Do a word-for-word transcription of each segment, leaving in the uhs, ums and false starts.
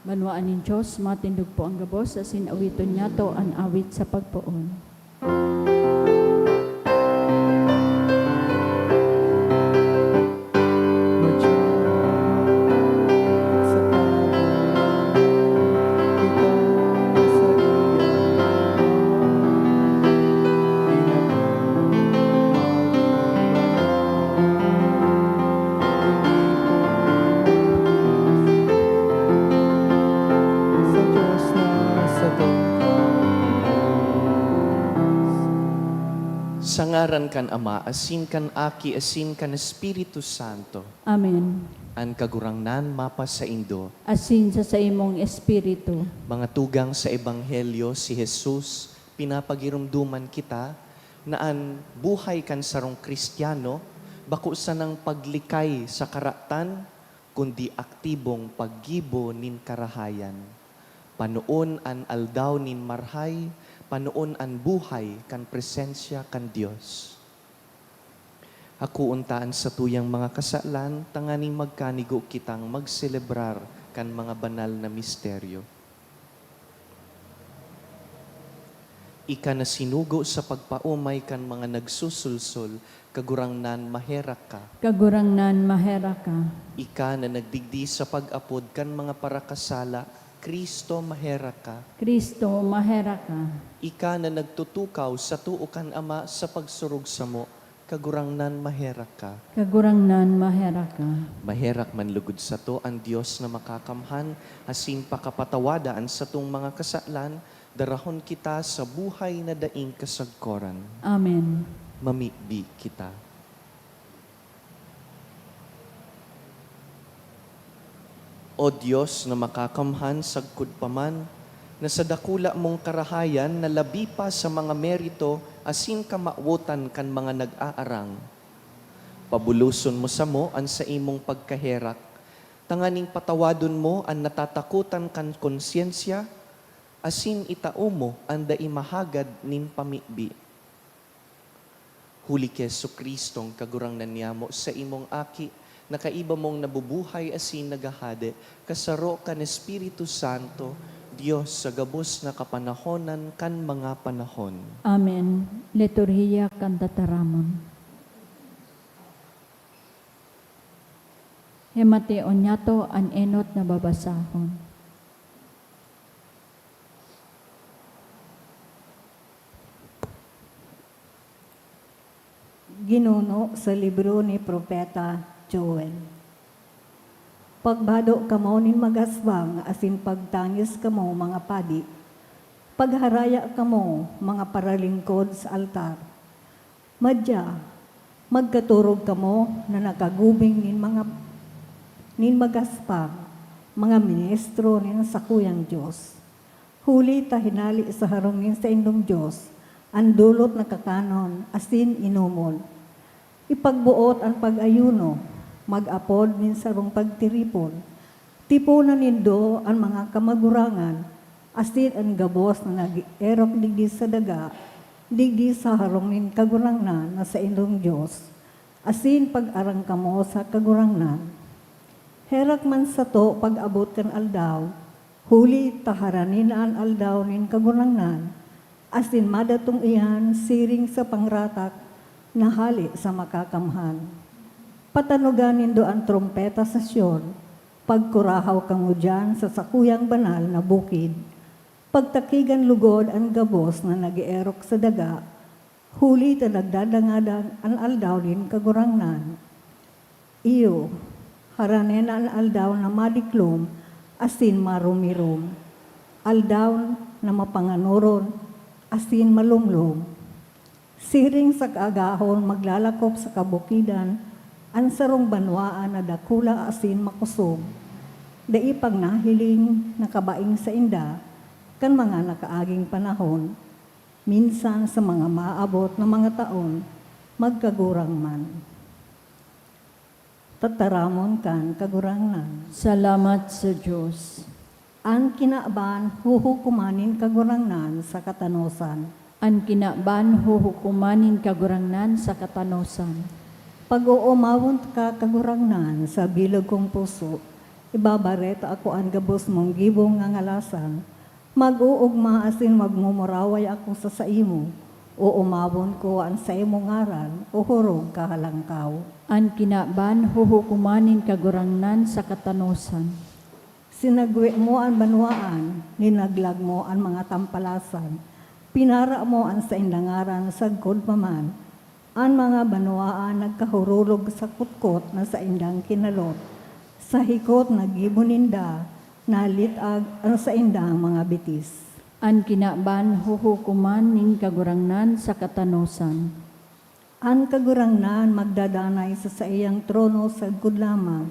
Banwaan nin Dios, matindog po an gabos, asin awiton niyato an awit sa pagpoon. Sa ngaran kan Ama, asin kan Aki, asin kan Espiritu Santo. Amen. An Kagurangnan mapasaindo. Asin sa saimong espiritu. Mga tugang sa Ebanghelyo, si Jesus, pinapagiromdoman kita na an buhay kan sarong Kristiyano bako sanang paglikay sa karatan, kundi aktibong paggibo nin karahayan. Panoon an aldaw nin marhay, panoon an buhay kan presensya kan Dios. Hakoon ta an satuyang mga kasalan tanganing magkanigo kitang magselebrar kan mga banal na misteryo. Ika na sinugo sa pagpaomay kan mga nagsusulsol, Kagurangnan, maherak ka. Kagurangnan, maherak ka. Ika na nagdigdi sa pag-apod kan mga parakasala, Cristo, maherak ka. Cristo, maherak ka. Ika na nagtutukaw sa too kan Ama sa pagsurog samo, Kagurangnan, maherak ka. Kagurangnan, maherak ka. Maherak man lugod sato an Dios na makakamhan, asin pakapatawada an satong mga kasalan, darahon kita sa buhay na daing kasagkoran. Amen. Mamibi kita. O Dios na makakamhan, sagkod pa man, na sa dakula mong karahayan na labi pa sa mga merito asin kamawotan kan mga nag-aarang, pabuloson mo samo an saimong pagkaherak, tanganing patawadon mo an natatakotan kan konsyensya, asin itao mo an dai mahagad nin pamibi. Huli ki Jesu-Cristong Kagurangnan niyamo, saimong Aki, na kaiba mong nabubuhay asin naghahade, kasaro kan Espiritu Santo, Dios sa gabos na kapanahonan kan mga panahon. Amen. Liturhiya kan Tataramon. Himation niyato an enot na babasahon. Ginuno sa libro ni Propeta Joel. Pagbado kamo nin magasbang asin pagtangis kamo, mga padi. Pagharaya kamo, mga paralingkod sa altar. Madya, magkatorog kamo na nakagubing nin mga, nin magaspang, mga ministro nin sakuyang Dios. Huli ta hinali sa harong nin saindong Dios an dolot na kakanon asin inomon. Ipagboot an pag-ayuno, mag-apod nin sarong pagtiripon, Tiponan nindo an mga kamagurangan asin an gabos na nag-eerok digdi sa daga, digdi sa harong nin Kagurangnan na saindong Dios, asin pag-arang kamo sa Kagurangnan. Herak man sato pag-abot kan aldaw, huli ta harani na an aldaw nin Kagurangnan, asin madatong iyan siring sa pangratak na hale sa Makakamhan. Patanoga nindo an trompeta sa Sion, pagkurahaw kamo diyan sa sakuyang banal na bukid. Pagtakigan lugod an gabos na nag-eerok sa daga, huli ta nagdadangadang an aldaw nin Kagurangnan. Iyo, harani na an aldaw na madiklom asin marumirom, aldaw na mapanganoron asin malomlom. Siring sa kaagahon maglalakop sa kabukidan an sarong banwaan na dakula asin makosog. Dai pang nahiling na kabaing sainda kan mga nakaaging panahon, minsan sa mga maabot na mga taon, magkagurang man. Tataramon kan Kagurangnan. Salamat sa Dios. An kinaban huhukoman nin Kagurangnan sa katanosan. An kinaban huhukoman nin Kagurangnan sa katanosan. Pag-oomawon ka, Kagurangnan, sa bilog kong puso, Ibabareta ako an gabos mong gibong ngangalasan. Mag-oogma asin magmumuraway ako sa saimo. Oomawon ko an saimong ngaran, o hurog kahalangkaw. An kinaban huhukoman nin Kagurangnan sa katanosan. Sinagwe mo an banwaan, linaglag mo an mga tampalasan. Pinara mo an saindang ngaran sagkod pa man. An mga banwaan nagkahurulog sa kutkot na saindang kinalot. Sa hikot na gibo ninda, nalit-ag an saindang mga bitis. An kinaban huhukoman nin Kagurangnan sa katanosan. An Kagurangnan magdadanay sa saiyang trono sagkod lamang,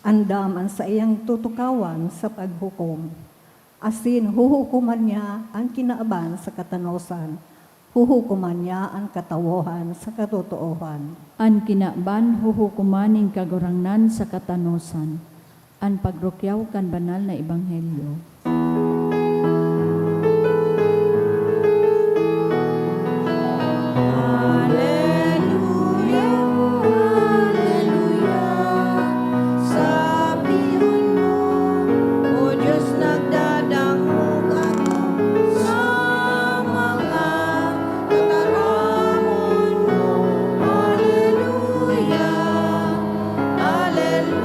andam an saiyang tutukawan sa paghukom. Asin huhukoman niya an kinaban sa katanosan, huhukoman niya an katawohan sa katotoohan. An kinaban huhukoman nin Kagurangnan sa katanosan. An pagrukyaw kan banal na ebanghelyo. Hallelujah, hallelujah. Sabihon mo, O Diyos, nagdadangog ako sa mga tataramon mo. Hallelujah, hallelujah, hallelujah.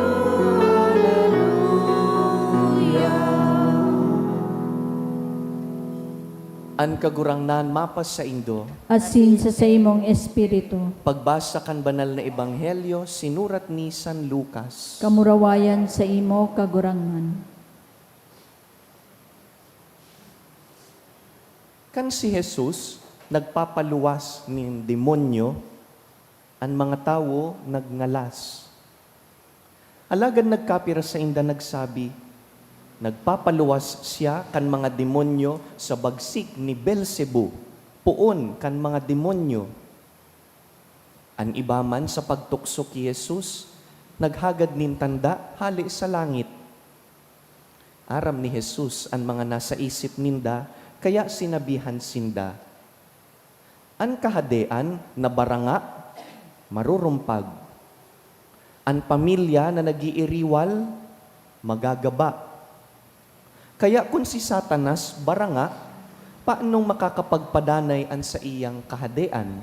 An Kagurangnan mapasaindo. Asin sa saimong espiritu. Pagbasa kan Banal na Ebanghelyo sinurat ni San Lucas. Kamurawayan saimo, Kagurangnan. Kan si Jesus nagpapaluwas nin demonyo, an mga tawo nagngalas. Alagad nagkapira sainda nagsabi, "Nagpapaluwas siya kan mga demonyo sa bagsik ni Beelzebub, poon kan mga demonyo." An iba man, sa pagtukso ki Jesus, naghagad nin tanda hale sa langit. Aram ni Jesus an mga nasa isip ninda, kaya sinabihan sinda, "An kahadean na baranga, marurumpag. An pamilya na nag-iiriwal, magagaba. Kaya kun si Satanas baranga, paanong makakapagpadanay an saiyang kahadean?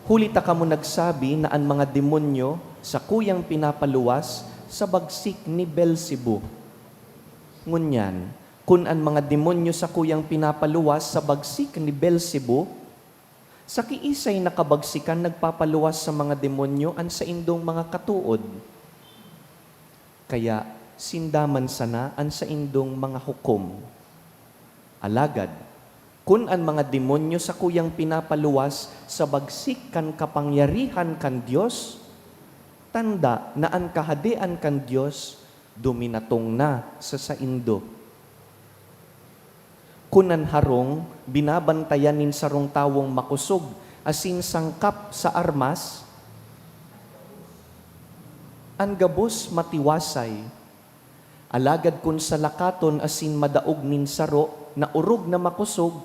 Huli ta kamo nagsabi na an mga demonyo sakuyang pinapaluwas sa bagsik ni Beelzebub. Ngunyan, kun an mga demonyo sakuyang pinapaluwas sa bagsik ni Beelzebub, sa kiisay na kabagsikan nagpapaluwas sa mga demonyo an saindong mga katood? Kaya sinda man sana an saindong mga hukom. Alagad, kun an mga demonyo sakuyang pinapaluwas sa bagsik kan kapangyarihan kan Dios, tanda na an Kahadean kan Dios duminatong na sa saindo. Kun an harong binabantayan nin sarong tawong makosog asin sangkap sa armas, an gabos matiwasay. Alagad kun salakaton asin madaog nin saro na orog na makosog,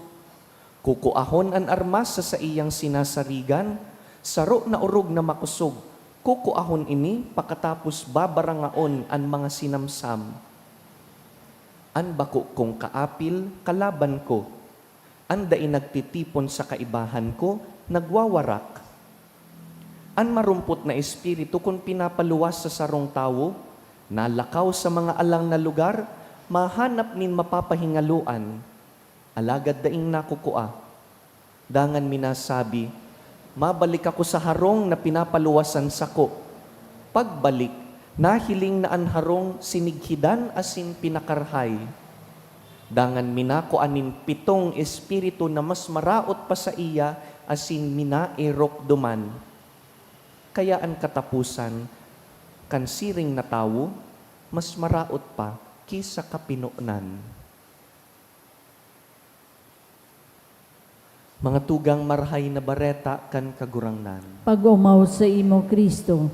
kukuahon an armas sa saiyang sinasarigan, saro na orog na makosog, kukuahon ini, pakatapos babarangaon an mga sinamsam. An bako kong kaapil, kalaban ko. An dai nagtitipon sa kaibahan ko, nagwawarak. An marumpot na espiritu, kun pinapaluwas sa sarong tawo, nalakaw sa mga alang na lugar, mahanap nin mapapahingaloan, alagad daing nakukua. Dangan minasabi, "Mabalik ako sa harong na pinapaluwasan sako." Pagbalik, nahiling na an harong sinighidan asin pinakarhay. Dangan minakua nin pitong espiritu na mas maraot pa saiya asin minaerok duman. Kaya an kataposan kan siring na tawo mas maraot pa ki sa kapinonan. Mga tugang, Marahay na Bareta kan Kagurangnan. Pag-omaw saimo, Cristo.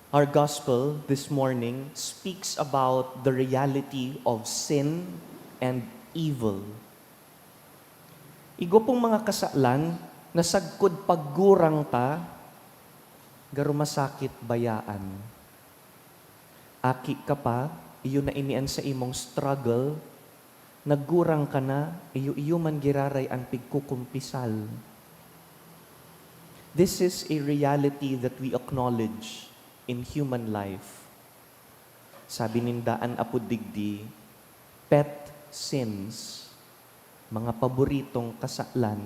Our gospel this morning speaks about the reality of sin and evil. Igwa pong mga kasalan na sagkod paggurang ta, garo masakit bayaan. Aki ka pa, iyo na ini an saimong struggle, naggurang ka na, iyo-iyo man giraray an pigkukumpisal. This is a reality that we acknowledge in human life. Sabi ninda, an apod digdi, pet sins, mga paboritong kasalan,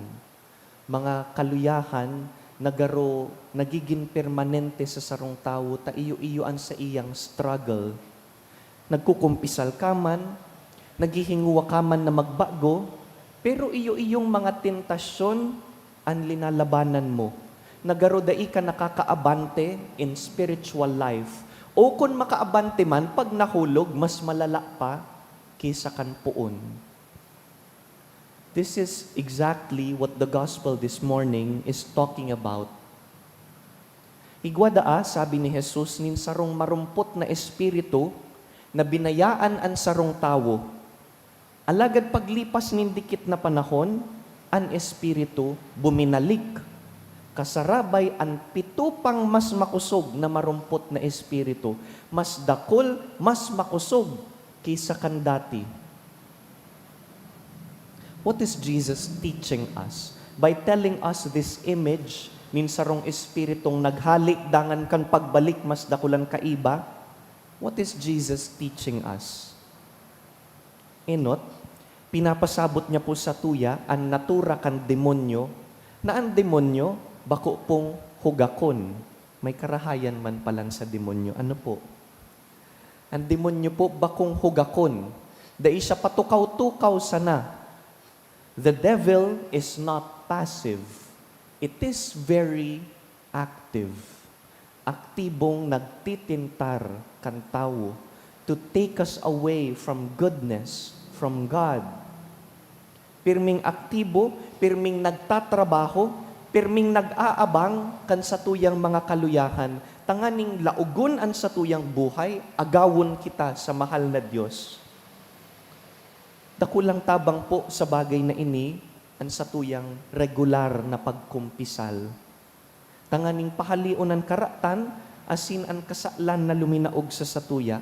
mga kaluyahan na garo nagigin permanente sa sarong tawo ta iyo-iyo an saiyang struggle. Nagkukumpisal ka man, naghihinguwa ka man na magbago, pero iyo-iyong mga tentasyon an linalabanan mo, na garo dai ka nakakaabante in spiritual life, o kun makaabante man, pag nahulog, mas malala pa ki sa kan poon. This is exactly what the gospel this morning is talking about. Igwa daa, sabi ni Jesus, nin sarong marumpot na espiritu na binayaan an sarong tawo. Alagad paglipas nin dikit na panahon, an espiritu buminalik. Kasarabay an pito pang mas makosog na marumpot na espiritu, mas dakul, mas makosog ki sa kan dati. What is Jesus teaching us by telling us this image nin sarong espiritong naghale dangan kan pagbalik mas dakul an kaiba? What is Jesus teaching us? Enot, pinapasabot niya po satuya an natura kan demonyo, na an demonyo bako pong hugakon. May karahayan man palan sa demonyo. Ano po? An demonyo po bakong hugakon. Dai siya patukaw-tukaw sana. The devil is not passive. It is very active. Aktibong nagtitintar kan tawo to take us away from goodness, from God. Pirming aktibo, pirming nagtatrabaho, pirming nag-aabang kan satuyang mga kaluyahan, tanganing laogon an satuyang buhay, agawon kita sa mahal na Dios. Dakulang tabang po sa bagay na ini an satuyang regular na pagkumpisal. Tanganing pahaleon an karatan asin an kasalan na luminaog sa satuya.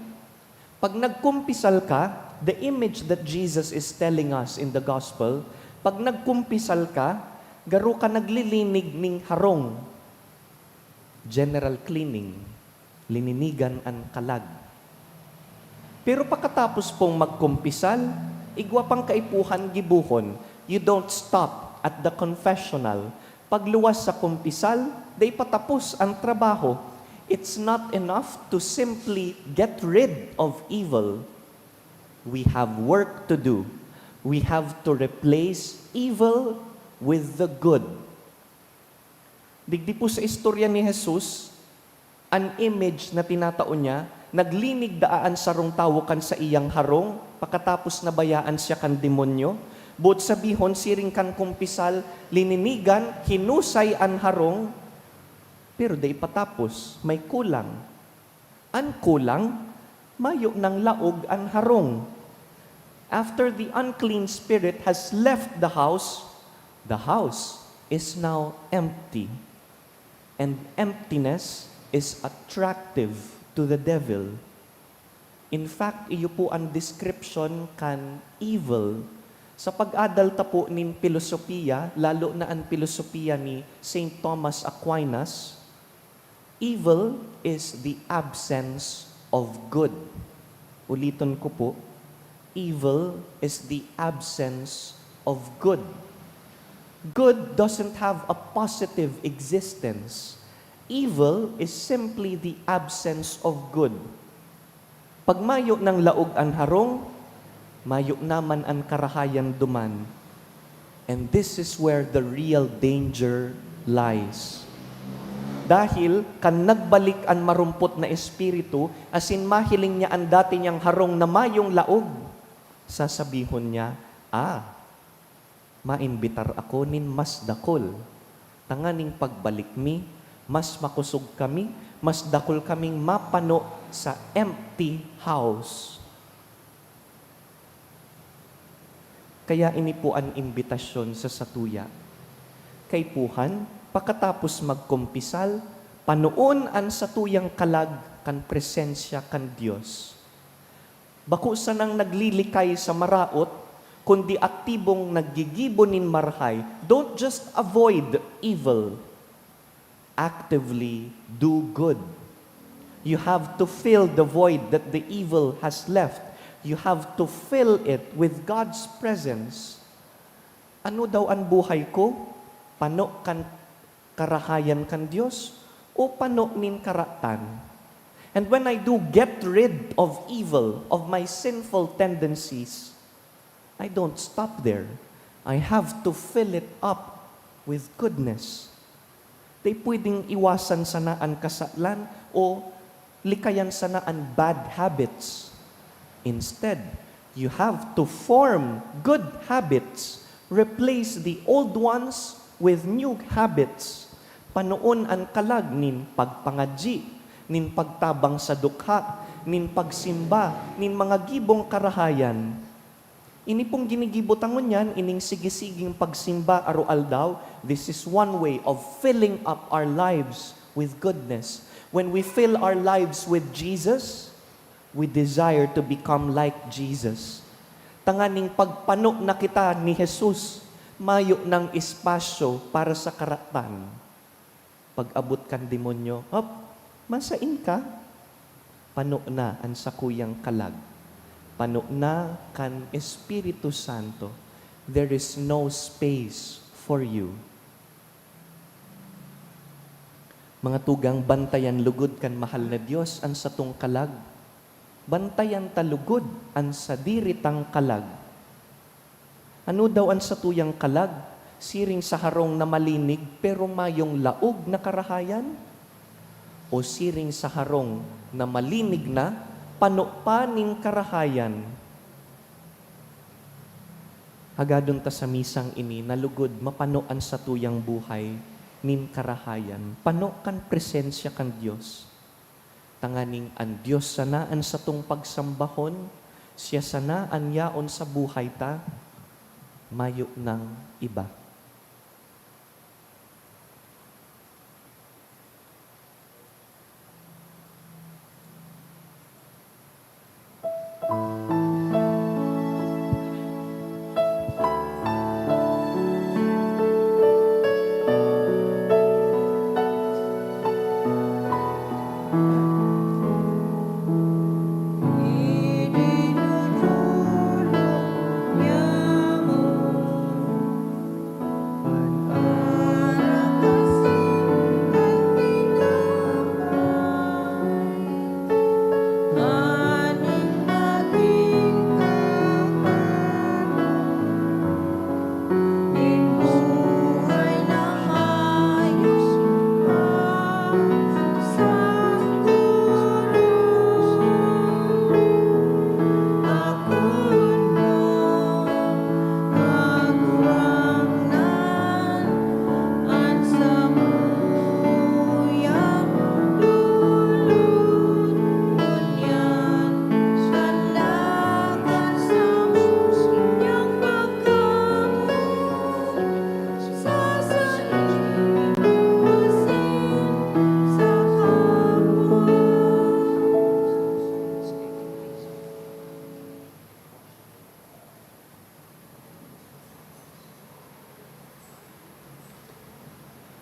Pag nagkumpisal ka, the image that Jesus is telling us in the gospel, pag nagkumpisal ka, garo ka naglilinig ning harong. General cleaning, lininigan an kalag. Pero pakatapos pong magkumpisal, igwa pang kaipuhan gibohon. You don't stop at the confessional. Pagluwas sa kumpisal, dai pa tapos an trabaho. It's not enough to simply get rid of evil. We have work to do. We have to replace evil with the good. Digdi po sa istorya ni Jesus, an image na tinatao niya, naglinig daa an sarong tawo kan saiyang harong, pakatapos nabayaan siya kan demonyo. Boot sabihon, siring kan kumpisal, lininigan, hinusay an harong, pero dai pa tapos, may kulang. An kulang, mayo nang laog an harong. After the unclean spirit has left the house, the house is now empty. And emptiness is attractive to the devil. In fact, iyo po an description kan evil. Sa pag-adal ta po nin pilosopiya, lalo na an pilosopiya ni Saint Thomas Aquinas, evil is the absence of good. Uliton ko po, evil is the absence of good. Good doesn't have a positive existence. Evil is simply the absence of good. Pag mayo nang laog an harong, mayo naman an karahayan duman. And this is where the real danger lies. Dahil kan nagbalik an marumpot na espiritu, asin mahiling niya an dati niyang harong na mayong laog, sasabihon niya, "Ah, maimbitar ako nin mas dakul, tanganing pagbalik mi, mas makosog kami, mas dakul kaming mapano sa empty house." Kaya ini po an imbitasyon sa satuya. Kaipuhan, pakatapos magkumpisal, panoon an satuyang kalag kan presensya kan Dios. Bako sanang naglilikay sa maraot, kundi aktibong naggigibo nin marahay. Don't just avoid evil. Actively do good. You have to fill the void that the evil has left. You have to fill it with God's presence. Ano daw an buhay ko? Pano kan karahayan kan Dios o pano nin karatan? And when I do get rid of evil, of my sinful tendencies, I don't stop there. I have to fill it up with goodness. Di pwedeng iwasan sana an kasalan o likayan sana an bad habits. Instead, you have to form good habits, replace the old ones with new habits. Panoon an kalag nin pagpangadyi, nin pagtabang sa dukha, nin pagsimba, nin mga gibong karahayan. Ini pong ginigibo ta ngunyan, ining sige-siging pagsimba aroaldaw, this is one way of filling up our lives with goodness. When we fill our lives with Jesus, we desire to become like Jesus. Tanganing pagpano na kita ni Jesus, mayo nang espasyo para sa karatan. Pag-abot kan demonyo, "Hop, masain ka?" Pano na an sakuyang kalag. Pano na kan Espiritu Santo. There is no space for you. Mga tugang, bantayan lugod kan mahal na Dios an satong kalag. Bantayan ta lugod an sadiri tang kalag. Ano daw an satuyang kalag? Siring sa harong na malinig pero mayong laog na karahayan? O siring sa harong na malinig na, pano pa nin karahayan? Hagadon ta sa misang ini na lugod mapano an satuyang buhay nin karahayan, pano kan presensya kan Dios. Tanganing an Dios sana an satong pagsambahon, siya sana an yaon sa buhay ta, mayo nang iba.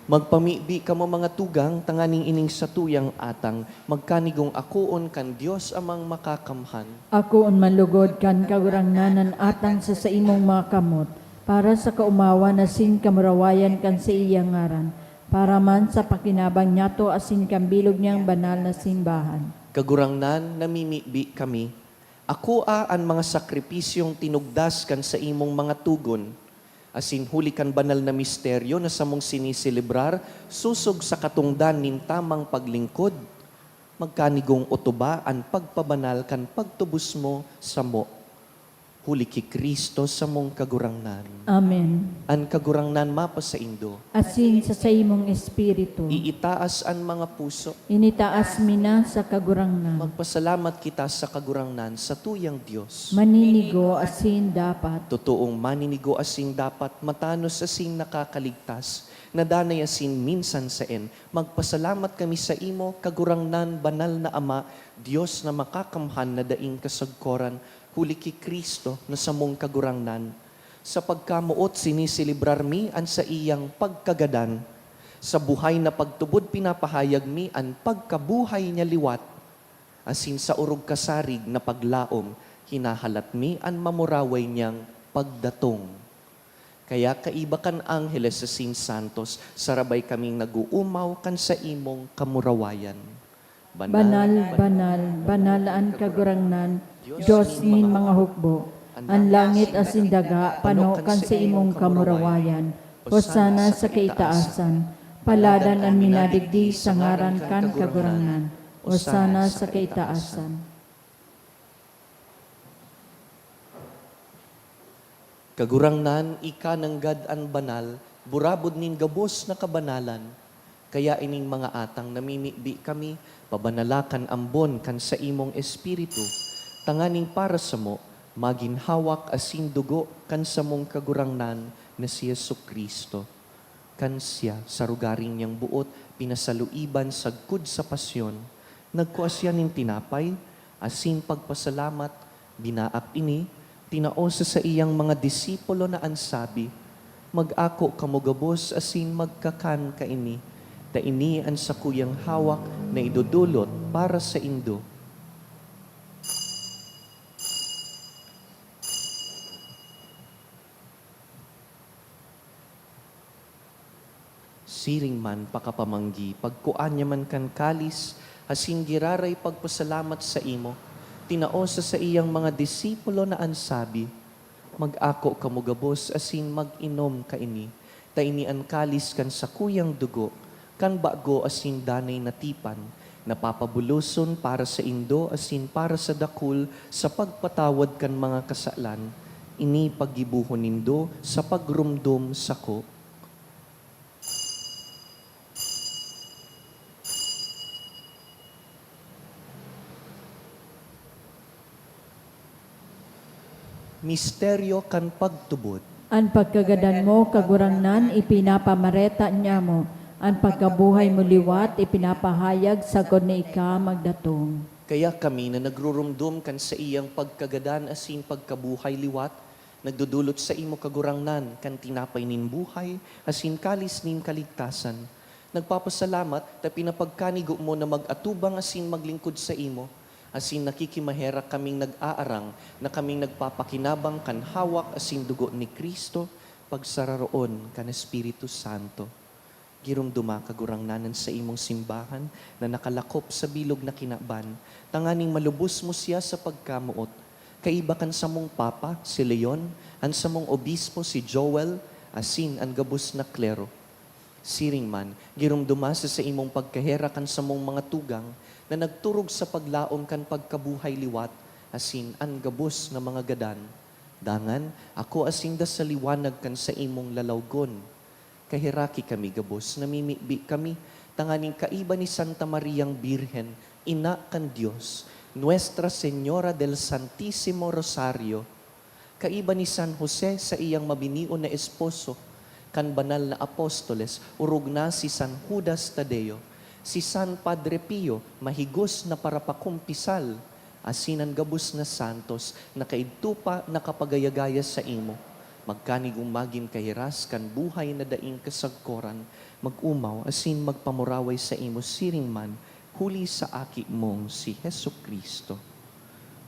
Magpamibi kamo, mga tugang, tanganing ining satuyang atang magkanigong akoon kan Dios Amang Makakamhan. Akoon man lugod kan Kagurangnan an atang sa saimong mga kamot, para sa kaomawan asin kamurawayan kan saiyang ngaran, para man sa pakinabang niyato asin kan bilog niyang banal na simbahan. Kagurangnan, namimibi kami. Akoa an mga sakripisyong tinugdas kan saimong mga togon, asin huli kan banal na misteryo na samong siniselebrar, sosog sa katongdan nin tamang paglingkod, magkanigong otoba an pagpabanal kan pagtubos mo samo. Huli ki Cristo samong Kagurangnan. Amen. An Kagurangnan mapasaindo. Asin sa saimong espiritu. Iitaas an mga puso. Initaas mi na sa Kagurangnan. Magpasalamat kita sa Kagurangnan, sa tuyang Dios. Maninigo asin dapat. Totoong maninigo asin dapat, matanos asin nakakaligtas, na danay asin minsan saen. Magpasalamat kami sa imo, Kagurangnan, banal na Ama, Dios na makakamhan na daing kasagkoran, huli ki Cristo na samong Kagurangnan. Sa pagkamoot siniselebrar mi an saiyang pagkagadan. Sa buhay na pagtubod pinapahayag mi an pagkabuhay niya liwat, asin sa orog kasarig na paglaom hinahalat mi an mamuraway niyang pagdatong. Kaya kaiba kan angheles asin santos, sarabay kaming nag-uumaw kan saimong kamurawayan. Banal, banal, banal an Kagurangnan, Dios nin mga hukbo. An langit asin daga pano kan saimong kamurawayan. Hosana sa kaitaasan. Paladan an minadigdi sa ngaran kan Kagurangnan. Hosana sa kaitaasan. Kagurangnan, ika nanggad an banal, burabod nin gabos na kabanalan. Kaya ining mga atang namimibi kami, pabanala kan ambon kan saimong Espiritu, tanganing para samo, magin hawak asin dugo kan samong Kagurangnan na si Jesu-Cristo. Kan siya, sa rugaring niyang boot, pinasaluiban sagkod sa pasyon, nagkua siya nin tinapay, asin pagpasalamat, binaak ini, tinao sa saiyang mga disipulo na an sabi, "Mag-ako kamo gabos asin magkakan kaini, ta ini an sakuyang hawak na idodolot para saindo." Siring man pakapamanggi, pagkua niya man kan kalis, asin giraray pagpasalamat saimo, tinao sa saiyang mga disipulo na an sabi, "Mag-ako kamo gabos asin mag-inom kaini, ta ini an kalis kan sakuyang dugo, kan bago asin danay na tipan, na papabuloson para saindo asin para sa dakul sa pagpatawad kan mga kasalan. Ini paggibohon nindo sa pagromdom sako." Misteryo kan pagtubod. An pagkagadan mo, Kagurangnan, ipinapamareta niamo. An pagkabuhay mo liwat, ipinapahayag sagkod na ika magdatong. Kaya kami na nagruromdom kan saiyang pagkagadan asin pagkabuhay liwat, nagdodolot saimo, Kagurangnan, kan tinapay nin buhay asin kalis nin kaligtasan. Nagpapasalamat ta pinapagkanigo mo na mag-atubang asin maglingkod saimo, asin nakikimaherak kaming nag-aarang na kaming nagpapakinabang kan hawak asin dugo ni Cristo, pagsararoon kan Espiritu Santo. Giromdoma, Kagurangnan, an saimong simbahan na nakalakop sa bilog na kinaban, tanganing malubos mo siya sa pagkamoot, kaiba kan samong Papa, si Leon, an samong Obispo, si Joel, asin an gabos na klero. Siring man, giromdoma sa saimong pagkaherak an samong mga tugang na nagturog sa paglaom kan pagkabuhay liwat, asin an gabos na mga gadan. Dangan, akoa sinda sa liwanag kan saimong lalawgon. Kaheraki kami gabos, namimibi kami, tanganing kaiba ni Santa Mariang Birhen, Ina kan Dios, Nuestra Señora del Santísimo Rosario, kaiba ni San Jose, saiyang mabinion na esposo, kan banal na apostoles, orog na si San Judas Tadeo, si San Padre Pio, mahigos na parapakumpisal, asin an gabos na santos na kaidto pa nakapagayagaya saimo, magkanigong magin kahiras kan buhay na daing kasagkoran, mag-omaw asin magpamuraway saimo siring man huli sa Aki mong si Jesu-Cristo.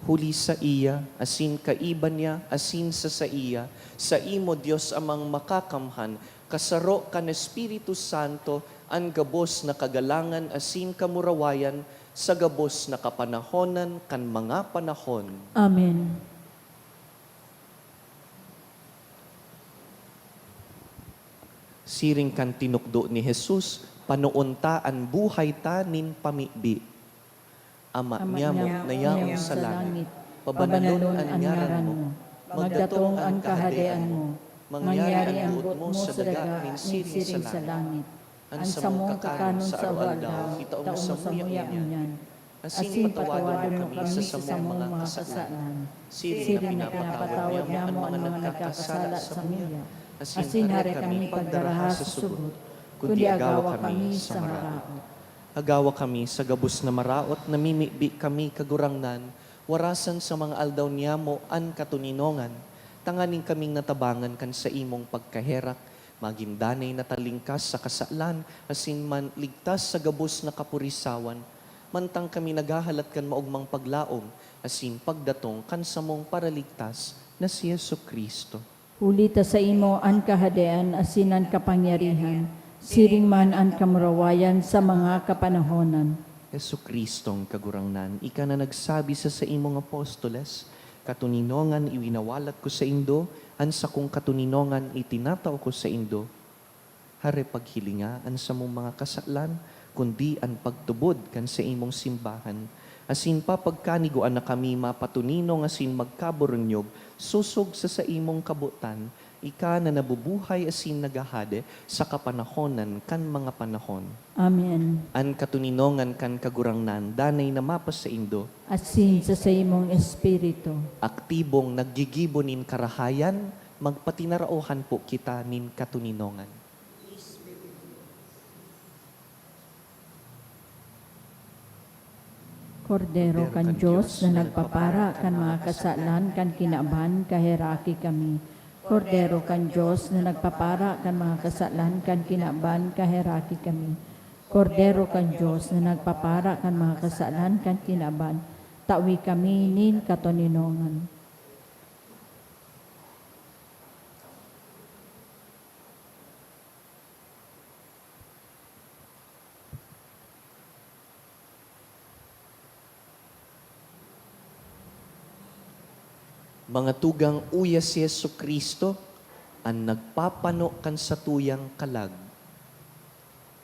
Huli saiya, asin kaiba niya, asin sa saiya, saimo, Dios Amang Makakamhan, kasaro kan Espiritu Santo, an gabos na kagalangan asin kamurawayan sa gabos na kapanahonan kan mga panahon. Amen. Siring kan tinukdo ni Jesus, panoon ta an buhay ta nin pamibi. Ama niamo na yaon sa langit, pabanalon an ngaran mo. Magdatong an Kahadean mo. Mangyari an boot mo sa daga nin siring sa langit. An samong kakanon sa aroaldaw, itao mo samuya ngunyan. Asin patawadon mo kami sa samong mga kasalan, siring na pinapatawad niamo an mga nagkakasala samuya. Asin hare kami pagdaraha sa sugot, kundi agawa kami sa maraot. Agawa kami sa gabos na maraot, namimibi kami, Kagurangnan, warasan sa mga aldaw niyamo an katoninongan, tanganing kaming natabangan kan saimong pagkaherak, magin danay na talingkas sa kasalan, asin man ligtas sa gabos na kapurisawan, mantang kami naghahalat kan maogmang paglaom asin pagdatong kan samong Paraligtas na si Jesu-Cristo. Huli ta saimo an kahadean asin an kapangyarihan, siring man an kamurawayan sa mga kapanahonan. Jesu-Cristong Kagurangnan, ika na nagsabi sa saimong apostoles, "Katoninongan iwinawalat ko saindo, an sakong katoninongan itinatao ko saindo." Hare paghilinga an samong mga kasalan, kundi an pagtubod kan saimong simbahan. Asin papagkanigoan na kami mapatoninong asin magkaburunyog sosog sa saimong kabotan, ika na nabubuhay asin naghahade sa kapanahonan kan mga panahon. Amen. An katoninongan kan Kagurangnan danay na mapasaindo. Asin sa saimong espiritu. Aktibong naggigibo nin karahayan, magpatinaraohan po kita nin katoninongan. Kordero kan Dios na nagpapara kan mga kasalan kan kinaban, kaheraki kami. Kordero kan Dios na nagpapara kan mga kasalan kan kinaban, kaheraki kami. Kordero kan Dios na nagpapara kan mga kasalan kan kinaban, tawi kami nin katoninongan. Mga tugang, uya si Jesu-Cristo an nagpapano kan satuyang kalag.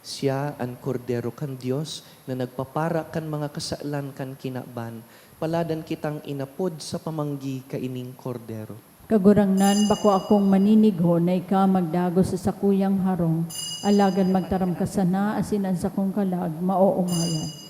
Siya an Kordero kan Dios na nagpapara kan mga kasalan kan kinaban. Paladan kitang inapod sa pamanggi kaining Kordero. Kagurangnan, bako akong maninigho na ika magdagos sa sakuyang harong, alagad magtaram ka sana asin an sakong kalag maoomayan.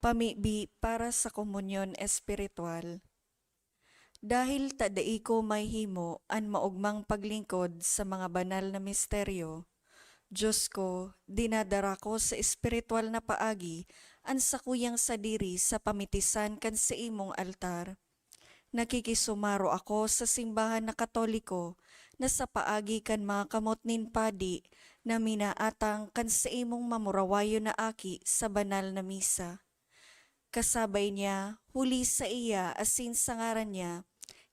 Pamibi para sa komunyon espiritual. Dahil ta dai ko mahihimo an maogmang paglingkod sa mga banal na misteryo, Dios ko, dinadara ko sa espiritual na paagi an sakuyang sadiri sa pamitisan kan saimong altar. Nakikisumaro ako sa simbahan na Katoliko na sa paagi kan mga kamot nin padi na minaatang kan saimong mamurawayon na aki sa banal na misa. Kasabay niya, huli saiya asin sa ngaran niya,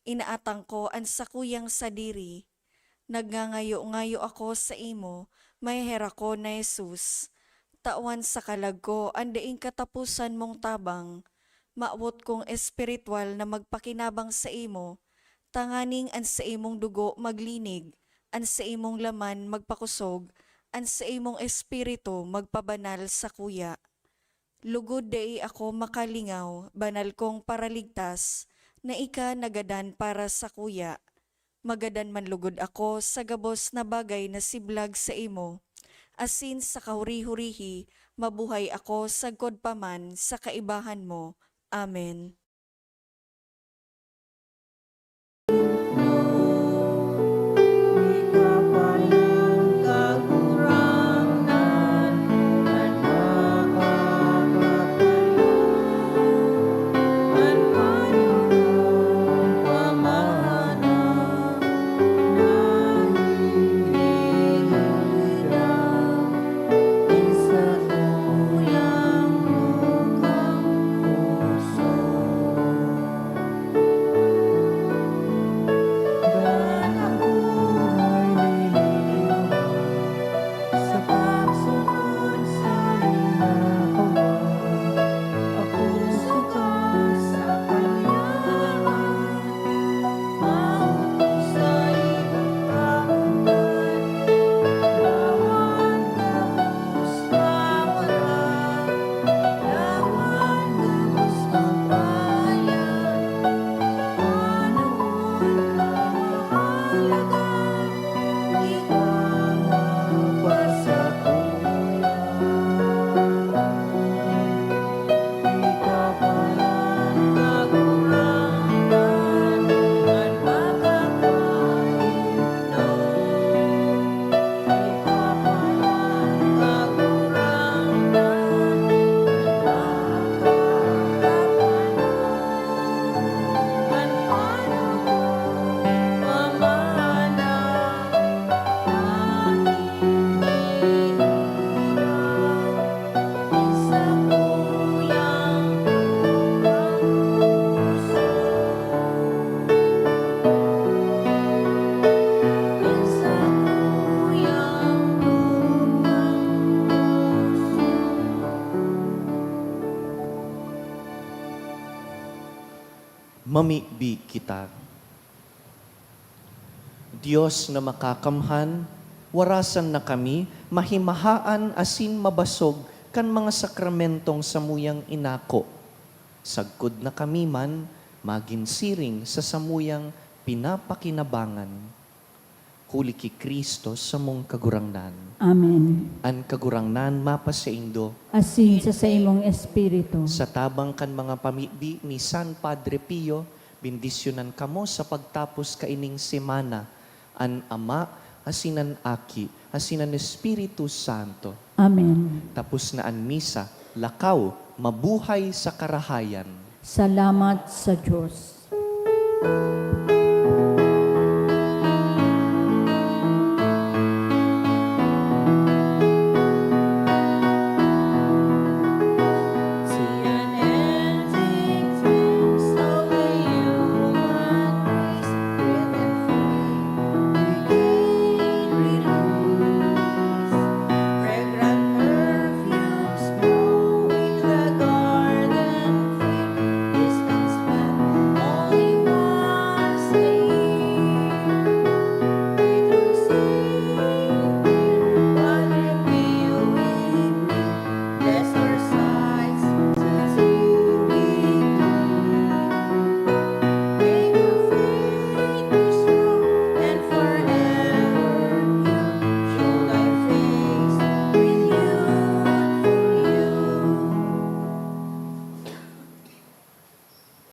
inaatang ko an sakuyang sadiri. Nagngangayo-ngayo ako saimo, maheherakon na Jesus. Tawan sa kalag ko an daing kataposan mong tabang. Mawot kong espiritual na magpakinabang saimo, tanganing an saimong dugo maglinig, an saimong laman magpakosog, an saimong espiritu magpabanal sakuya. Lugod dai ako makalingaw, banal kong Paraligtas, na ika nagadan para sakuya. Magadan man lugod ako sa gabos na bagay na siblag saimo, asin sa kahuri-hurihi mabuhay ako sagkod pa man sa kaibahan mo. Amen. Mamibi kita. Dios na makakamhan, warasan na kami mahimahaan asin mabasog kan mga sakramentong samuyang inako. Sagkod na kami man magin siring sa samuyang pinapakinabangan. Huli ki Cristo samong Kagurangnan. Amen. An Kagurangnan mapasaindo. Asin sa saimong espiritu. Sa tabang kan mga pamibi ni San Padre Pio, bendisyonan kamo sa pagtapos kaining semana, an Ama, asin an Aki, asin an Espiritu Santo. Amen. Tapos na an misa, lakaw, mabuhay sa karahayan. Salamat sa Dios.